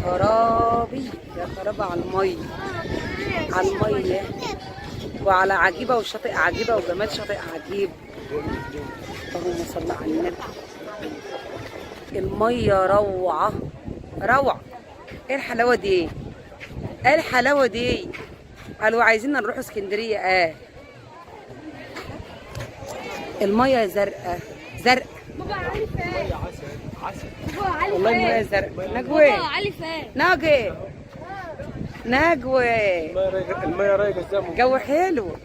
خرابي يا خرابي على المية، على المية وعلى عجيبة وشاطئ عجيبة وجمال شاطئ عجيب. اللهم صل على النبي. المية روعه روعه. ايه الحلاوة دي؟ ايه الحلاوة دي؟ قالوا عايزين نروح اسكندرية. المية زرقاء زرق. بابا علي فين؟ بابا علي والله المية فين؟ زرقاء. نجوى بابا علي فين؟ ناجي نجوى. المية رايقة ازاي؟ الجو حلو.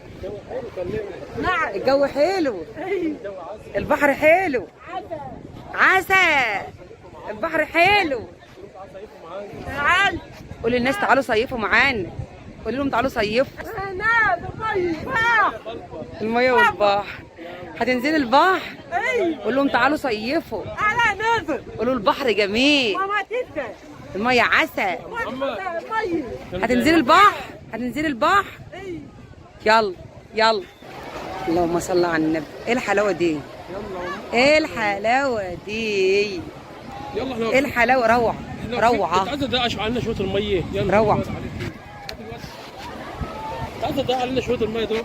الجو حلو. البحر حلو. عسل. البحر حلو. تعال. قول للناس تعالوا صيفوا معانا. قول لهم تعالوا صيفوا. المية والبحر. هتنزلي البحر؟ قول لهم تعالوا صيفوا. تعالى ننزل. قولوا البحر جميل. ماما تنزل. المية عسل. مية. هتنزلي البحر؟ هتنزلي البحر؟ يلا يلا. اللهم صل على النبي. ايه الحلاوة دي؟ ايه الحلاوة دي؟ يلا احنا ايه الحلاوة؟ روعه روعه. انت عايز تضيع علينا شوية المية. يلا روعة. انت عايز تضيع علينا شوية المية دول.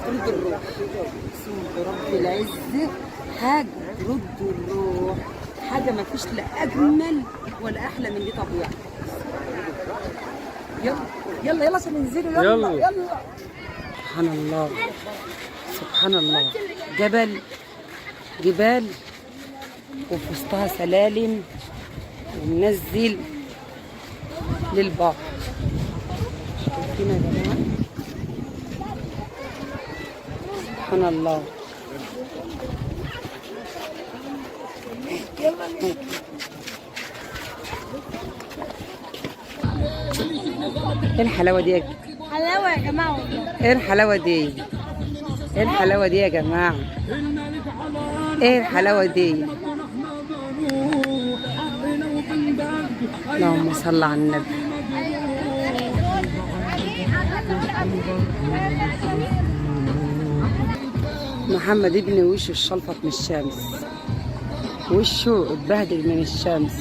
ترد الروح. اقسم برب العزة حاجة ترد الروح، حاجة ما فيش لا اجمل ولا احلى من دي طبيعة. يلا يلا يلا عشان ننزلوا. يلا يلا. يلا. سبحان الله سبحان الله. جبل، جبال وفي وسطها سلالم ومنزل للبحر. شايفين يا جماعة؟ سبحان الله. ايه الحلاوة دي يا حلاوة يا جماعة والله. ايه الحلاوة دي؟ ايه الحلاوة دي يا جماعة؟ ايه الحلاوة دي؟ اللهم صل على النبي. محمد ابني وشه اتشلفط من الشمس، وشه اتبهدل من الشمس.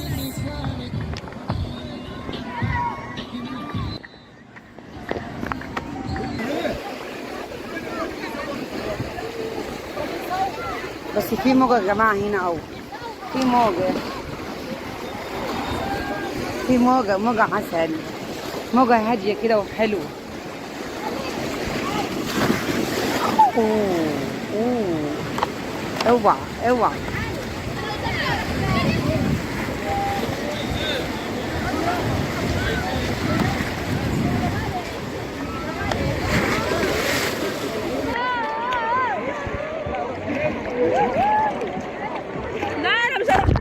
بس في موجة يا جماعة هنا أهو، في موجة، في موجة، موجة عسل، موجة هادية كده وحلوة. أوه أوه. اوعى اوعى. لا انا مش هروح.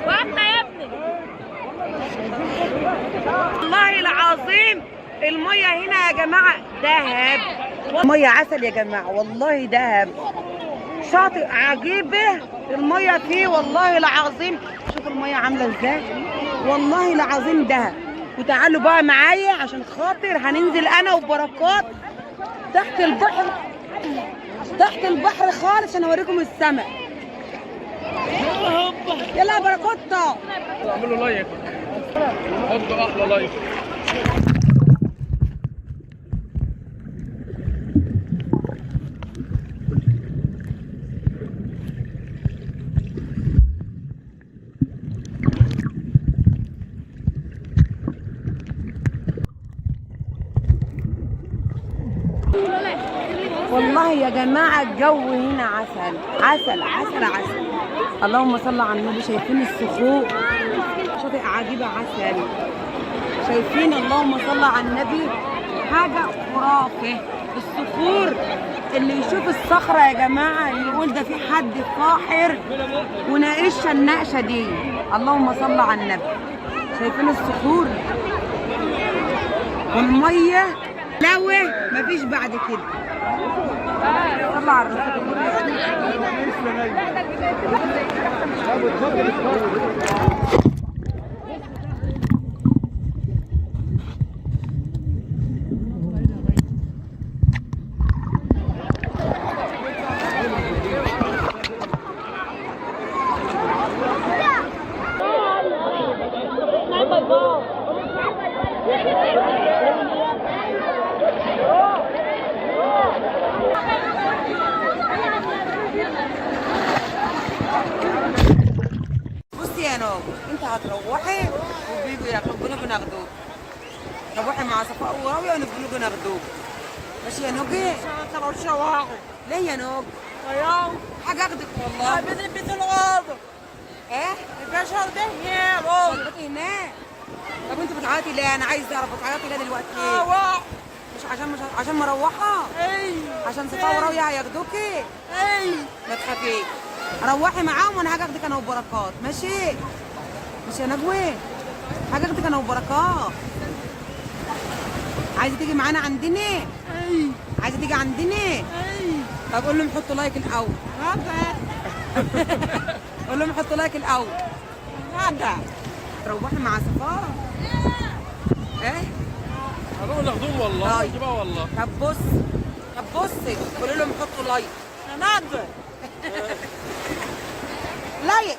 وقفنا يا ابني. والله العظيم المية هنا يا جماعة دهب. مية عسل يا جماعة والله دهب. شاطئ عجيبة المية فيه والله العظيم. شوفوا المية عاملة ازاي، والله العظيم دهب. وتعالوا بقى معايا عشان خاطر هننزل انا وبركات تحت البحر، تحت البحر خالص عشان اوريكم السمك. يلا يا بركوتة. اعملوا like، حطوا احلى like. والله يا جماعة الجو هنا عسل عسل عسل عسل. اللهم صل على النبي. شايفين الصخور؟ شاطئ عجيبة عسل. شايفين؟ اللهم صل على النبي، حاجة خرافه. الصخور، اللي يشوف الصخرة يا جماعة يقول ده في حد فاحر وناقشها النقشه دي. اللهم صل على النبي. شايفين الصخور والمية لوه، مفيش بعد كده. طلع على الرصيف. بصي يا نوج، انت هتروحي وبيجوا ياخدوك ناخدوك. روحي مع صفاء وراوية ونبقوا ناخدوك. ماشي يا نوجي؟ ليه يا نوج؟ حاجة اخدك والله. ايه؟ البيت هناك. طب انت بتعيطي ليه؟ انا عايزه اعرف بتعيطي ليه دلوقتي؟ مش عشان مروحة؟ عشان صفاء وراوية هياخدوكي؟ ما تخافيش، روحي معاهم وانا هاجي اخدك انا وبركات. ماشي؟ ماشي يا نجوى، هاجي اخدك انا وبركات. عايزه تيجي معانا عندنا؟ عايزه تيجي عندنا؟ طب قول لهم حطوا like الاول. قول لهم حطوا like الاول. تروحي مع صفاء؟ ايه؟ هنروح ناخدهم والله. طيب. بقى والله. طب بص، طب بصي، قولي لهم حطوا like. like.